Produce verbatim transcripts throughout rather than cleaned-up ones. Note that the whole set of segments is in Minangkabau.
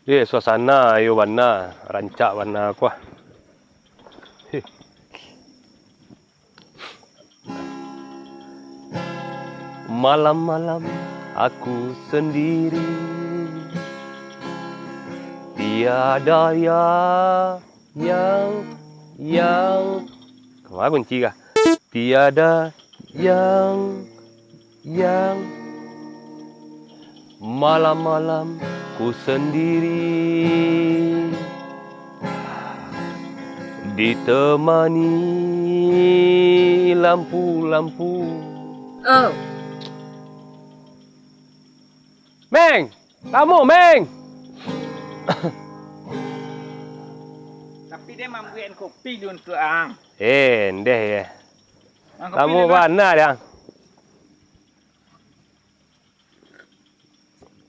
Deh, suasana iyo bana, rancak bana ko ah. Heh. Malam-malam aku sendiri, tiada ya-, yang, yang, kama kunci kah? Tiada yang, yang, malam-malam ku sendiri, ditemani lampu-lampu. Oh. Meng! Tamu, Meng! Tapi dia mambuek kopi dulu untuak ang. Eh, ndeh ya. Ang kopi Tamu dulu, bana dia.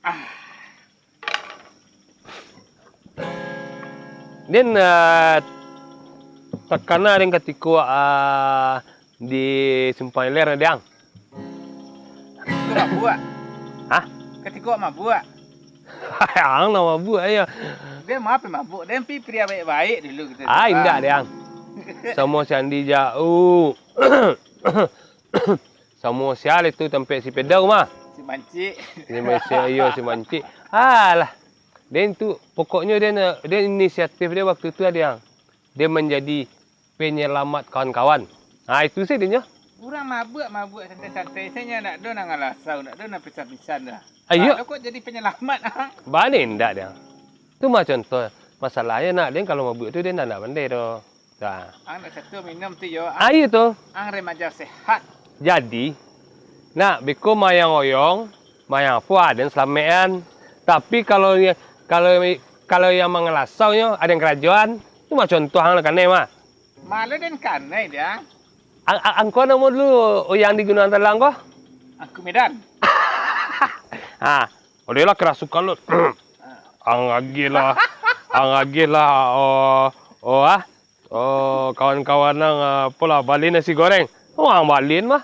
Ah. Den, ah, takana den katiko, ah, di Simpang Iler, Dang. Katiko mabuak? Hah? Katiko mabuak? Ang lah mabuak, yo. Den maaf mabuak. Den pi pria baik-baik dulu gitu. Ah, indak, Dang. Samo si Andi jauh. Samo sia itu tampek si Pedau mah. Si Mancik. Si Mancik, iyo, si Mancik. Alah. Den tu, pokoknyo den, den inisiatif dia waktu tu, Dang. Dia manjadi penyelamat kawan-kawan. Ah, itu sajo nyo. Urang mabuak-mabuak santai-santai sajo, ndak ado nan ngalasau, ndak ado nan pisan-pisan doh. Ayo. Kalau kok jadi penyelamat, ah. Bana indak, Dang. Tu mah contoh. Masalahnyo nak, den kalau mabuak tu, den ndak, ndak pandai doh. Nah. Ang ndak satu minum tu yo. Ayo tu. Ang remaja sehat. Jadi, nak beko mayang oyong, mayang apo, ah, den salamekan. Tapi kalau, kalau, kalau yang mangalasau nyo, ado yang karajoan, tu mah contoh ang lah kanai mah. Malah den kanai dia. Ang-, ang-, angko namo dulu yang di Gunuang Talang ko? Angku Medan. Ha, odeh lah karasukan lu. Ang agiah lah, ang agiah lah, oh, oh, ah. Oh, kawan-kawan ang, ah, apolah, balin nasi goreng. Oh, ang balin mah.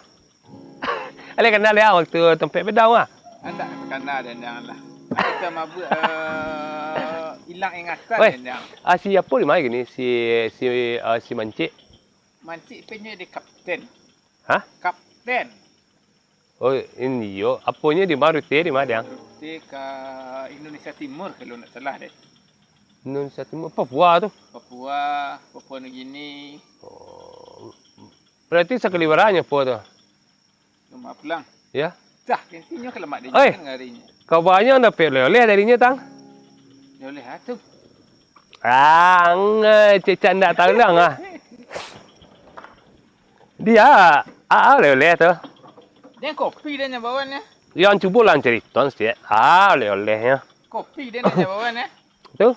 Alai kanai lah waktu tampek Pedau mah. Andak takana den, janganlah. Kita mabuak, eh, ilang ingatan. Weh, den, jangan. Ah, si apo di ma kini? Si, si, ah, si Mancik. Mancik penyo di kapten. Hah? Kapten. Oh, ini yo. Aponyo di ma, rute di ma, Dang? Rute ka Indonesia Timur, kalau ndak salah deh. Indonesia Timur, Papua tu? Papua, Papua Nugini. Oh. Berarti sakaliwarannyo apo tu? Rumah pulang. Ya? Dah, intinyo ka lamak deh, oi, kan ngarinyo. Kabanyo dapek oleh-oleh darinyo, Tang? Oleh-oleh ah tu. Ang, eh, cecak ndak tahu lah, ah. Dia, ah, oleh-oleh tu. Dia kopi dia nyo bawa nyo. Yang cubo lah cerita sikit. Ah, oleh-olehnyo. Kopi dia nyo bawa nyo. Tu.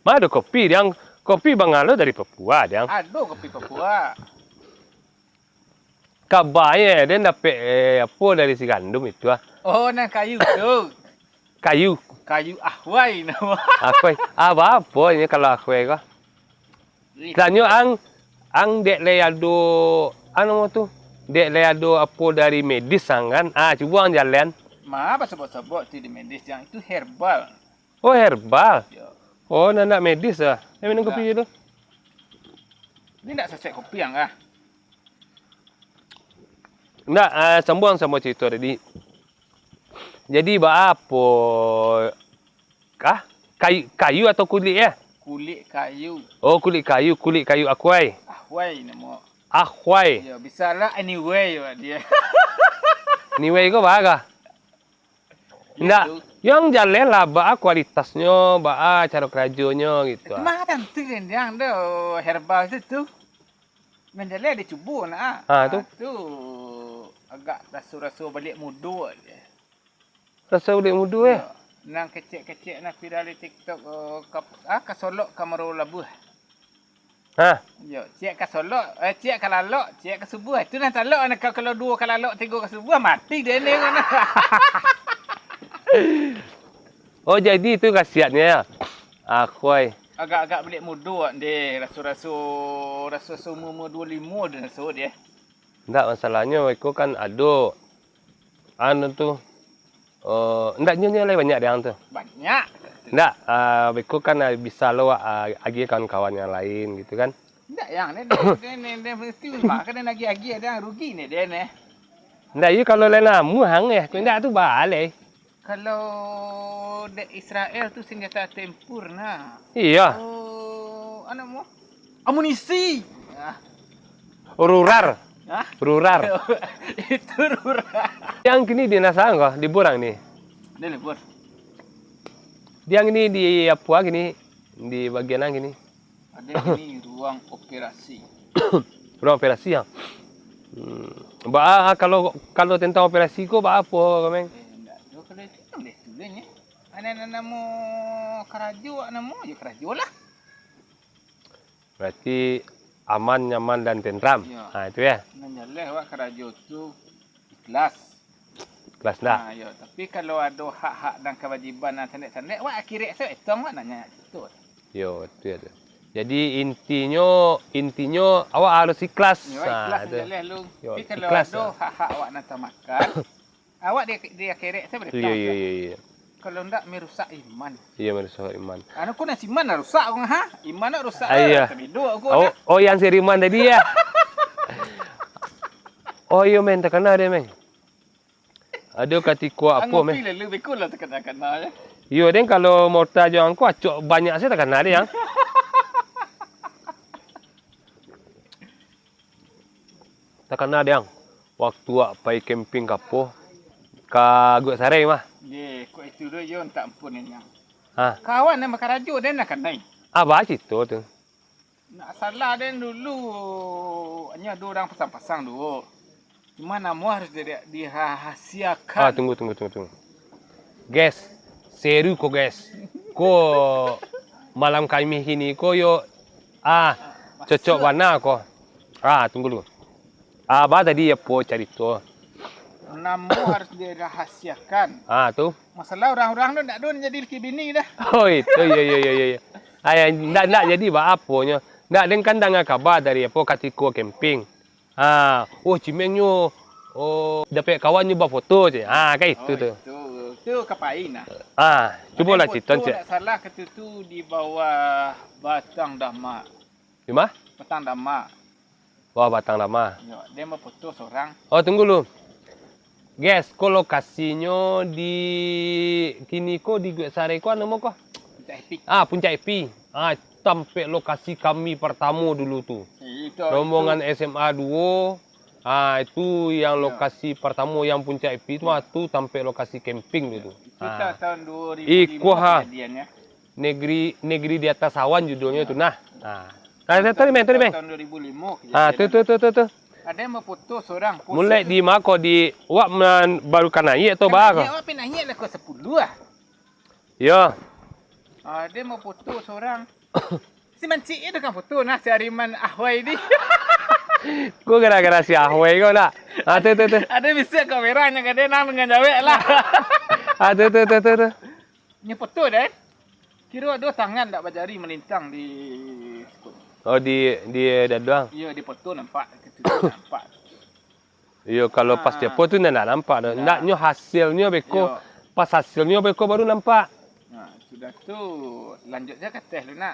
Ma ado kopi, Dang? Kopi bangalo dari Papua, Dang. Ado kopi Papua. Kabanyo den dapek, eh, apo dari si Gandum itu, ah. Oh, nan kayu tu. Kayu. Kayu ahwai namo. Ahwai. Apa-apo nyo kalau ahwai ko? Ih. Tanyo ang, ang dek lai ado, anu tu, dek lai ado apo dari medis ang kan? Ah, cubo ang jalan. Ma, basobok-sobok tu di medis, yang itu herbal. Oh, herbal. Yo. Oh, nan ndak medis ah. Eh, minum kopi dulu. Ini ndak sasek kopi ang ah. Ndak, ah, sambuang samo carito tadi. Jadi, baa apo, ah, kayu, kayu atau kulik, ya? Kulik kayu. Oh, kulik kayu, kulik kayu akuai. Ahwai namo. Ahwai. Yo, bisa lah anyway, wak dia. Anyway ko baa kah? Ndak, yang jaleh lah, baa kualitasnyo, baa caro karajonyo gitu. Itu mah tantu kan, yang do herbal tu, tu. Nan jaleh dicubo nak. Ha, tu. Ha, tu agak raso-raso baliak mudo je. Raso baliak mudo, eh? Yo. Nan kecek-kecek nan viral di TikTok, oh, ka, ah, ka Solok, ka Muaro Labuah. Ha. Yo, ciek ka Solok, eh, ciek ka lalok, ciek ka subuah. Itu nan talok, nak ka-, kalau duo ka lalok, tigo ka subuah, mati dia ni, kan. Oh, jadi itu khasiatnyo, ya? Akhoi. Agak-agak baliak mudo, deh, raso-raso, raso-raso umur-umur duo limo deh, raso deh. Ndak, masalahnyo iko kan ado, anu tu, eh, ndak nyo, nyo lai banyak deh ang tu. Banyak. Ndak, ah, beko kan, ah, bisa lo, ah, agiah kawan-kawan yang lain gitu kan. Ndak, yang ni, dia, dia, dia, dia mesti makan dan agiah-agiah, dia rugi ni, dia ni. Ndak, iyo kalau lain namuah ang eh, kok ndak tu baleh. Kalau dek Israel tu senjata tempur nah. Iya. Oh, anu mo? Amunisi. Ah. Rurar. Hah? Rurar. Itu rurar. Yang kini di nasaan ko, di burang ni. Dia libur. Dia kini di apa kini? Di bagian yang kini. Ada kini ruang operasi. Ruang operasi ya. Hmm. Ba, ah, kalau, kalau tentang operasi ko ba apa, Meng? Eh, ndak tahu kalau itu kan boleh tulis ni. Anak-anak namo karajo, namo je karajo lah. Berarti aman, nyaman, dan tentram. Iyo. Ha, itu ya. Nan jaleh awak karajo tu ikhlas. Ikhlas ndak? Ha, iyo. Tapi kalau ado hak-hak dan kawajiban nan sandek-sandek, awak akhirat tu etong awak nanya itu. Yo, itu ya tu. Jadi intinyo, intinyo awak harus ikhlas. Iyo, awak ikhlas nan jaleh lu. Yo, tapi kalau ikhlas ado lah. Hak-hak awak nan tamakan, awak di, di akhirat tu boleh. Iyo, iyo, iyo, iyo. Kalau ndak, merusak iman. Iyo, merusak iman. Anu ko nasi iman lah rusak ko, ha? Iman nak rusak. Ah, iyo. Terhidup aku. Oh, oh, yang si Riman tadi ya. Oh, iyo, Meng, takana dia, Meng. Ado katiko apo, Meng? Lalu beko lah takana-kana ya. Iyo, den kalau morta jo angko acok banyak sajo takana dia, yang. Takana, Diang, waktu wak pai camping ka apo, ka Guek Sarai mah. Ye, kok itu doh yo, mintak ampun nian. Ha. Kawan nan bakarajo den nan kanai. Apo carito tu? Nak salah den dulu, hanyo ado urang pasang-pasang dulu. Cuma namo harus di-, dirahasiakan. Ah, tunggu, tunggu, tunggu, tunggu. Guys, seru ko, guys. Ko malam Kamih kini ko yo, ah, cocok bana ko. Ah, tunggu dulu. Ah, ba tadi apo carito? Namo harus dirahasiakan. Ah, tu. Masalah urang-urang tu ndak ado jadi laki bini dah. Oh, itu, yo, yo, yo, yo, yo. Ah, yo, ndak, ndak jadi ba aponyo. Ndak, den kan danga kaba dari apo, katiko camping. Ah, oh, cimengnyo, oh, dapek kawannyo bafoto, ceh. Ah, kan itu tu. Oh, itu. Tu ka pai nah. Ah, cubolah carito, ceh. Ndak salah katutu di bawah batang damak. Di ma? Batang damak. Bawah batang damak. Yo, den bafoto sorang. Oh, tunggu lu. Guys, ko lokasinyo di kini ko di Guek Sarai ko anu mo ko? Puncak Epi. Ah, Puncak Epi. Ah, tampek lokasi kami partamo dulu tu. Eh, itu, rombongan itu. S M A duo. Ah, itu yang lokasi partamo yang Puncak Epi tu, ah, tu tampek lokasi camping tu, tu. Itu ta-, tahun duo ribu limo kajadiannyo. Negeri, Negeri di Atas Awan judulnyo tu nah. Ah. Ah, tu, tu, tu, tu, tu. Tahun duo ribu limo kajadiannyo. Ah, tu, tu, tu, tu, tu. Ado yang bafoto sorang. Mulai di ma ko, di wak man-, baru ka naiak tu, ba ko? Naiak, wak pi naiak lah ko sapuluah ah. Yo. Ah, ado yang bafoto sorang. Si mancik itu kan foto nah, si Ariman Ahwai di. Ko gara-gara si Ahwai ko nak. Ah, tu, tu, tu. Ado bisi kamera nyo ka den nang dengan jawek lah. Ah, tu, tu, tu, tu, tu. Nyo foto den. Kiro ado tangan dak bajari malintang di sikut. Oh, di, di daduang. Iyo, di foto nampak, ketika nampak. Iyo, kalau pas di apo tu ndak nampak doh. Ndak. Ndaknyo hasilnyo beko, iyo. Pas hasilnyo beko baru nampak. Nah, sudah tu lanjut se ka ateh lu nak.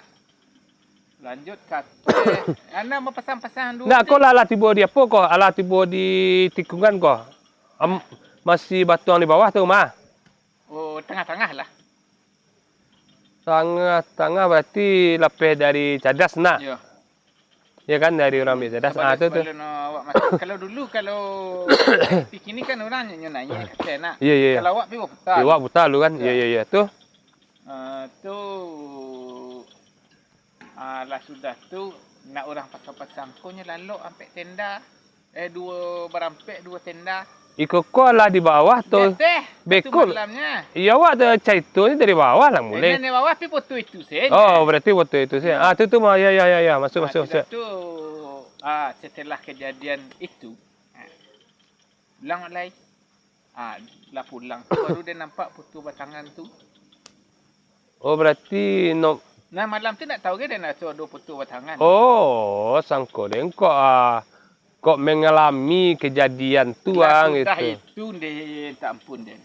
Lanjut ka ateh. Anak bapasang-pasang dulu. Ndak, ko lah, lah tibo di apo ko? Alah tibo di tikungan ko? Am, masih batuang di bawah tu mah. Oh, tangah-tangah lah. Tangah-tangah berarti lapeh dari cadas nak? Iyo. Ya kan, dari urang ambiak cadas. Ah, tu, tu. Kalau dulu, kalau kini kan urang nyo naiak ka ateh nak. Iyo, iyo, iyo. Kalau awak pi baputa. Iyo, awak puta dulu kan. Iyo, iyo, iyo. Tu. Ah, tu. Ah, lah sudah tu, nak urang pasang-pasang ko nyo lalok ampek tenda. Eh, duo barampek, duo tenda. Iko ko lah di bawah tu. Di ateh, beko. Iyo, awak tu caritonyo dari bawah lah mulai. Dari bawah pi foto itu se. Oh, berarti foto itu se. Ah, tu, tu mah. Ya, ya, ya, ya. Masuk, masuk, masuk. Tu, ah, setelah kejadian itu, ah, ulang lai. Ah, lah pulang tu baru den nampak foto batangan tu. Oh, berarti no. Nah, malam tu ndak tahu ge den raso ado foto batangan. Oh, sangko den kok, ah, kok mengalami kejadian tu, ah, gitu. Lah sudah itu, den, mintak ampun den.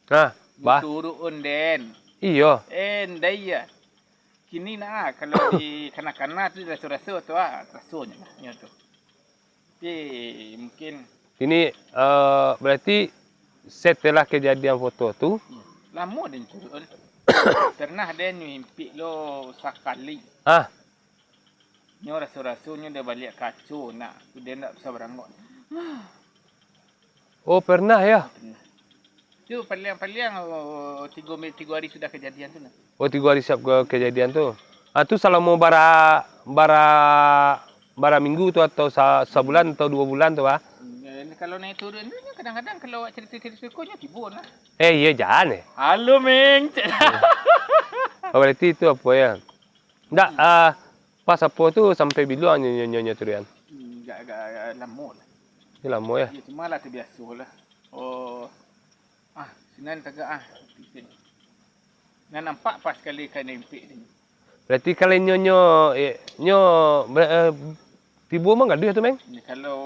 Hah, bah? Dituruikun den. Iyo. Eh, ndai ya. Kini nah, kalau di kana-kana tu raso-raso tu ah, rasonyo lah nyo tu. Tapi mungkin Ini eh, berarti setelah kejadian foto tu, lamo den turun. Pernah den nyo impik lo sakali. Ah, Nyo raso-raso nyo dah baliak kaco nak, tu den ndak bisa barangok. Oh, pernah ya? Tu paliang-paliang oh, tigo, mi- tigo hari sudah kejadian tu nah. Oh, tigo hari siap ke kejadian tu. Ah, tu salamo bara bara bara minggu tu atau sa, sabulan atau dua bulan tu, bah? Kalau naik turun tu nyo kadang-kadang kalau awak cerita-cerita ko nyo tibo nah. Eh, iya jan eh. Halo, Meng. Oh, berarti itu apa ya? Ndak ah, pas apa tu sampai bilo nyo nyo nyo, nyo turun? Agak-agak lamo lah. Ini lamo ya. Ya cuma lah terbiaso lah. Oh. Ah, sinan tagak ah. Nah, nampak pas kali ka impik ni. Berarti kalau nyo nyo eh, nyo ber- eh, tibo manggaduh tu, Meng? Ni kalau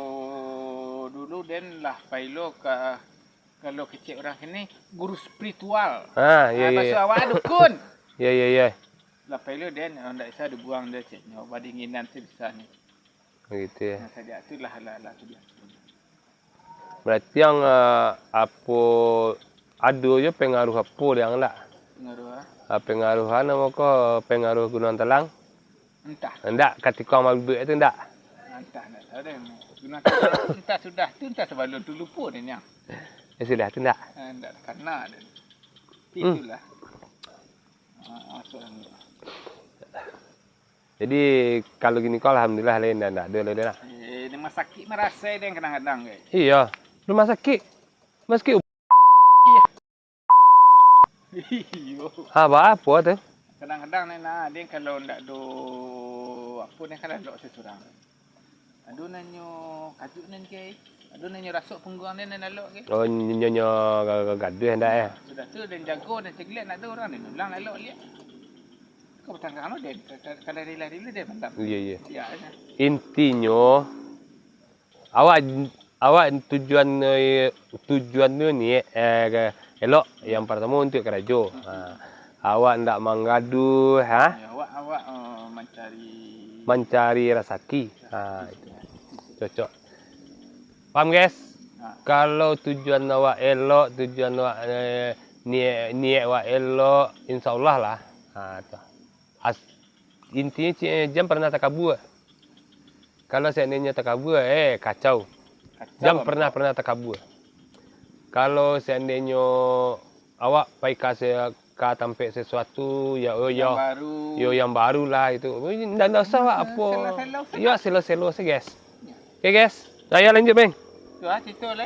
dulu den lah pailo ka kalau kecek orang sini guru spiritual. Ha, ya ya. Maksud awak dukun. Ya ya ya. Lah pailo den oh, ndak bisa dibuang dia ceknyo badinginan tu bisa ni. Begitu ya. Nah, sajak tu lah lah lah tu dia. Berarti yang uh, apo ado jo pengaruh apo yang ndak? Pengaruh ah. Uh, pengaruh anu mako pengaruh Gunung Talang? Entah. Ndak katiko mabibik tu ndak? Entah ndak tahu deh. Gunung Talang tu entah sudah tu entah sebelum tu lupo deh nyang. Ya sudah tu ndak. Eh, ndak kena deh. Tapi itulah. Ah, masuk angin. Jadi kalau gini ko alhamdulillah lah ndak ndak ado lah dah. Eh, rumah sakit marasai deh kadang-kadang guys. Iya. Rumah sakit. Rumah sakit Iyo. Ha, ba apo tu? Kadang-kadang ni nah, dia kalau ndak do apo ni kan lalok sesurang. Ado nanyo kajuk nan ke. Ado nanyo rasuk pungguang dia nan lalok ke. Oh, nyo nyo ga- ga- gaduh ndak eh. Sudah tu dan jago dan ceglek nak tu orang dia ulang lalok liak. Kau petang kano dia kalau rila-rila dia pandam. Iya iya. Ya, ya. Intinyo awak awak tujuan tujuan tu ni eh, elok yang pertama untuk karajo. Ha. Awak ndak manggaduh ha. Ya, awak awak uh, mencari Mencari rasaki. Ha itu. Cocok. Paham guys? Ha. Kalau tujuan awak elok, tujuan awak eh, niat niat awak elok, insyaallah lah. Ha tu. As, intinyo cik, eh, jan pernah takabua. Kalau seandainyo takabua, eh kacau. Jan pernah pernah takabua. Kalau seandainyo awak pai ka se- ka tampek sesuatu, ya oh ya. Baru. Yo yang baru lah itu. Ndak ndak usah awak apo. Selo-selo saja. Ya selo-selo saja guys. Oke guys. Nah, ya lanjut Meng. Tu ah cerita lah.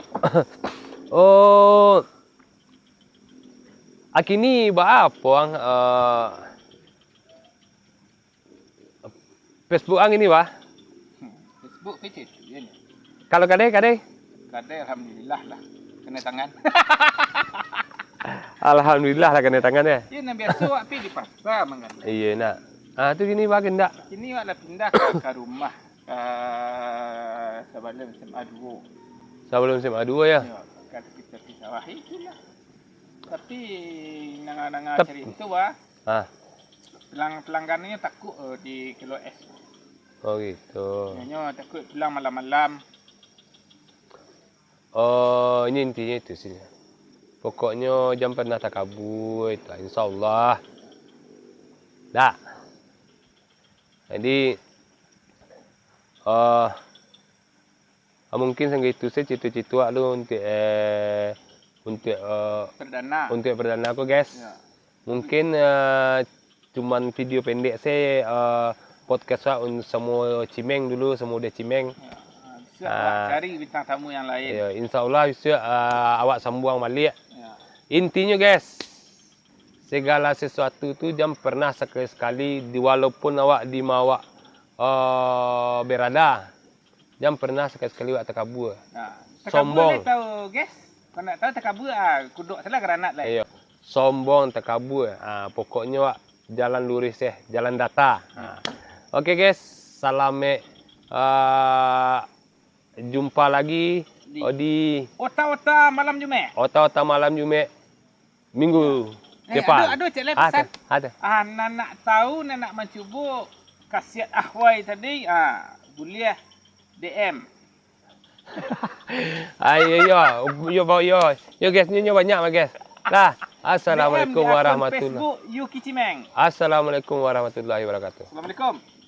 Oh. Akini ba apo ang eh, Facebook ang ini bah. Facebook ke cerita je ni. Kalau kadai kadai. Kadai alhamdulillah lah. Kena tangan. Alhamdulillah lah kena tangan ya. Dia nan biasa awak pi di pasar manggadai. Iya nak. Ah tu gini bah gendak. Kini awak lah pindah ke, ke rumah ke sebelum SMA dua. Sebelum SMA dua ya. Ya, kan kita pi sawah itulah. Tapi nanga-nanga cerita bah. Ah. Pelang pelanggannya takut uh, di kilo es. Oh gitu. Nyo takut pulang malam-malam. Oh, ini intinya itu sih. Pokoknya jangan pernah takabur itu, insya Allah. Dah. Jadi uh, mungkin sangga itu saja cerita-cerita lu untuk eh, untuk uh, Perdana. Untuk perdana aku guys. Ya. Mungkin uh, cuman video pendek saya uh, podcast wak un samo Cimeng dulu, samo udah Cimeng. Ya. Siap lah cari bintang tamu yang lain. Ya, insya Allah bisa uh, awak sambung balik. Ya. Intinya guys, segala sesuatu tu jangan pernah sekali-sekali di walaupun awak di ma awak uh, berada, jangan pernah sekali-sekali awak takabur. Nah, Sombong. Tahu guys. Kau nak tahu takabur ah, kuduk salah granat lah. Iya. Sombong, takabur. Ah, pokoknya wak jalan lurus eh, jalan data. Ah. Oke guys, salam eh. Ah, jumpa lagi Di- oh, di Ota-ota malam Jumaat. Ota-ota malam Jumaat minggu. Eh, Depan. Ado, ado, cek lai Ah, pesan. tu, ah, tu. Ah, nan nak tahu, nan nak mancubo kasiat Ahwai tadi, ah, buliah D M. Ai, yo, yo, yo, yo, yo, guys, nyo, nyo banyak, guys. Lah, assalamualaikum D M di akun warahmatullahi Facebook Yuki Cimeng. Assalamualaikum warahmatullahi wabarakatuh. Assalamualaikum.